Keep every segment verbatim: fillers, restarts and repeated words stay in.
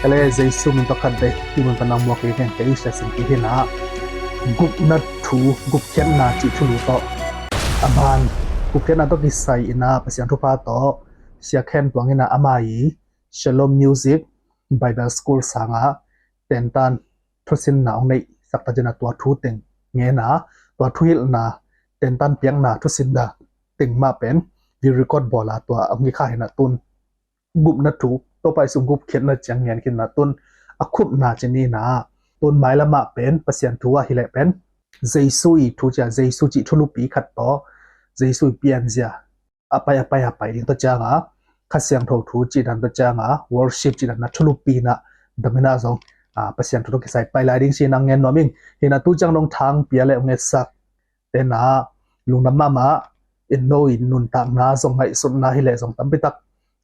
Ka le Jesu min tawh khat vei hih mun pan nang muak kei ken, kei Sia Sin Ki hi na. Gupna thu, gupkhiatna cih thulu tawh a man, gupkhiatna tawh kisai in a Pasian thupha tawh Sia Khen Tuang in a ama i Shalom Music Bible School sangah tentan thusinna hong neihsak ta cin a, tua thu teng ngen a, tua thuhilhna, tentan piakna thusinna teng mah pen video record bawl a, tua hong kikha hi na. Tun gupna thu, Topa Jesu gupkhiatna ciang ngen khin na. Tun a khupna ci ni na. Tun mailam ah pen Pasian thu ah hi leh pen Jesu i thu cia, Jesu cih thulupi khat tawh, Jesu i pianzia a pai, a pai, a pai ding tawh ciang a, Kha Siangtho thu cih dan tawh ciang a, worship cih dan na thulupi na dam in a zong, a, Pasian thu tawh kisai pai lai ding ci nang ngen nuam ing. Hi na tu ciang dong thang pia le hong etsak te na, lungdam mahmah in, no i nuntakna zong, ngaihsutna hi leh zong tampi tak,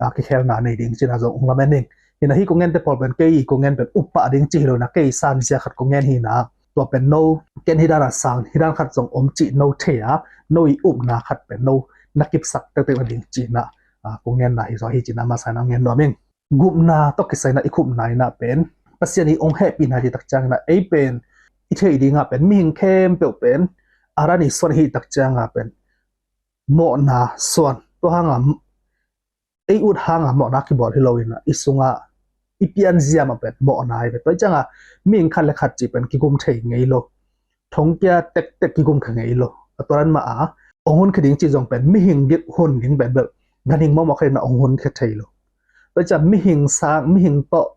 a, kikhelna nei ding ci na zong hong lamen ing. Hi na hih kong ngen te pawl pen kei i kong ngen pen up pah ding ci hi lo na, kei sanzia khat kong ngen hi na. Tua pen no, ken hi dan a sang, hi dan khat zong om cih no thei a, no i upna khat pen no na kipsak tektek na ding ci na, a, kong ngenna hi zaw hi ci na masa nang ngen nuam ing. Gupna tawh kisai na i khupna in a pen Pasian i hong hehpihna cih tak ciang in a, ei pen i theih ding a pen mihing khempeuh pen Adam i suan i hih tak ciang a pen mawhna suan. Tua hang a ei ut hang a mawhna kibawl hi lo in a, i sung a i pianzia mah pen mawhna hi ve. Tua ciang a mihing khat le khat cih pen kigum thei ngei lo. Thongkia tektek kigum kha ngei lo. A tua dan mah a hong hun kha ding cih zong pen mihing gik hun ding pen bel ganhing mawkmawk khat in a hong hun kha thei lo. Tua ciang mihing sang, mihing tawh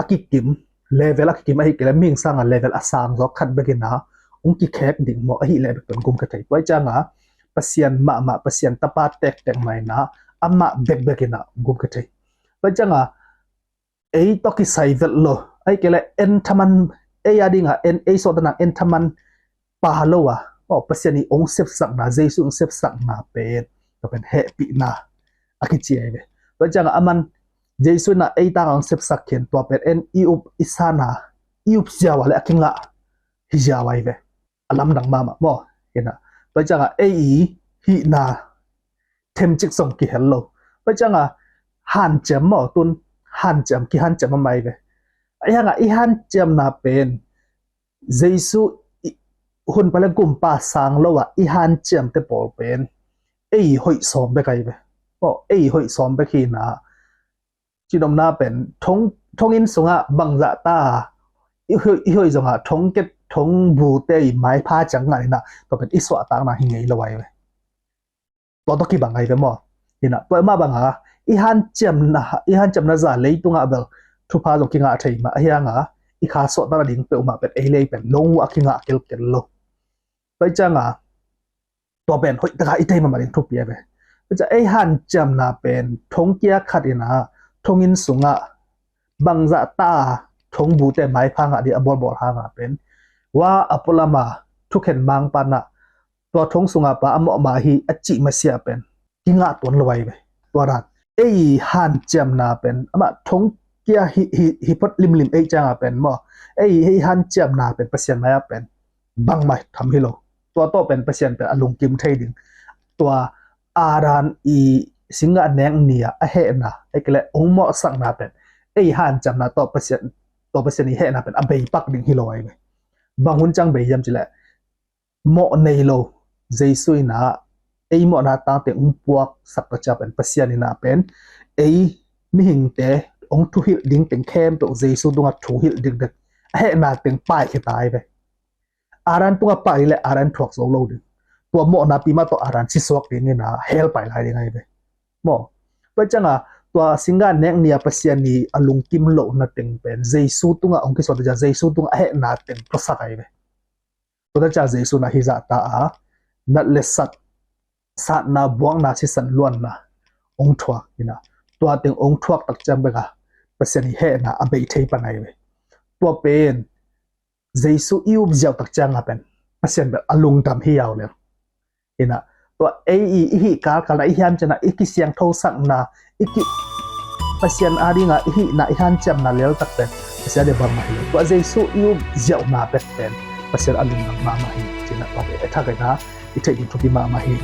a kikim, level a kikim ahih kei leh mihing sang a level a sang zaw khat bek in a hong kikhek ding maw, ahih leh bek pen gum kha thei. Tua ciang a Pasian mahmah, Pasian tapa tektek mah in a amah bekbek in a gum kha thei. Tua ciang a ei tawh kisai vet lo, ahih kei leh en thaman, ei a ding a en, ei suahtakna en thaman pha lo a, aw, Pasian i hong sepsakna, Jesu hong sepsakna pen, tua pen hehpihna a kici ahi ve. Tua ciang a aman Jesu in a ei tang a hong sepsak khin, tua pen en i up i san a, i up ziau a le a kingah hi ziau ahi ve. A lamdang mahmah maw. Hi na, tua ciang a ei i hihna themcik zong kihel lo. Tua ciang a hanciam maw, tun hanciam, kihanciam a mai ve. Ahi hang a i hanciamna pen Jesu i hun pan le gumpa sang lo a i hanciam te pawl pen ei hoih sawm bek ahi ve. Aw, ei hoih sawm bek hi na. Cinomna pen thong, thonginn sungah bangzah ta a i hoih, i hoih zong a thongket, thongbu te i maipha ciang ngan in a, tua pen i suahtakna hi ngei lo ahi ve. Tua tawh kibang ahi ve maw. Hi na, tua mah bang a i hanciamna, i hanciamna zah leitungah bel thupha zong kingah thei mah, ahi hang a i kha suahtakna ding peuhmah pen ei lei pen lung uh a kingah kelkel lo. Tua ciang a tua pen hoih tak a i thei mahmah ding thupi ahi ve. Tua ciang ei hanciamna pen thongkia khat in a thonginn sungah bangzah ta a thongbu te maipha ngah ding a bawlbawl hang a pen, wa a pualam a thukhen mangpa in a tua thong sung a pa a mawh mah hi a cih masiah pen kingah tuan lo ahi ve. Tua dan ei hanciamna pen amah thongkia hi, hi, hi phot limlim ei ciang a pen maw, ei, ei hanciamna pen Pasian mai a pen bangmah tham hi lo. Tua tawh pen Pasian pen a lungkim thei ding. Tua Adam i singgah nek ni a a hehna, ahih kei leh hong mawhsakna pen ei hanciamna tawh Pasian, tua Pasian i hehna pen a bei pak ding hi lo ahi ve. Bang hun ciang bei hiam cih leh mawh nei lo Jesu in a ei mawhna tang teng hong puaksak ta ciang pen Pasian in a pen ei mihingte hong thuhilh ding teng khempeuh Jesu tungah thuhilh ding dek a hehna teng paikhia ta ahi ve. Adam tungah pai ding leh Adam thuak zo lo ding. Tua mawhna pi mah tawh Adam sisuak ding in a hell pai lai ding ahi ve. Maw. Tua ciang a tua singgah nek ni a Pasian i a lungkim lohna teng pen Jesu tungah hong kisuan ta ciang Jesu tungah a hehna teng puaksak ahi ve. Tua ta ciang Jesu in a hih zah ta a nat le sat, satna, buakna, sisan, luanna hong thuak in a, tua teng hong thuak tak ciang bek a Pasian i hehna a bei thei pan ahi ve. Tua pen Jesu i up ziau tak ciang a pen Pasian bel a lungdam hi ziau lel. Hi na, tua ei i, i hih kalkal na, i hanciamna, i kisiangthosakna, i ki, Pasian a ding a i hihna, i hanciamna lel tak pen Pasian a ding bangmah hi lo. Tua Jesu i up ziauhna bek pen Pasian a lungdam mahmah hi. Ci na, tua pen a thak hi na, i theih ding thupi mahmah hi.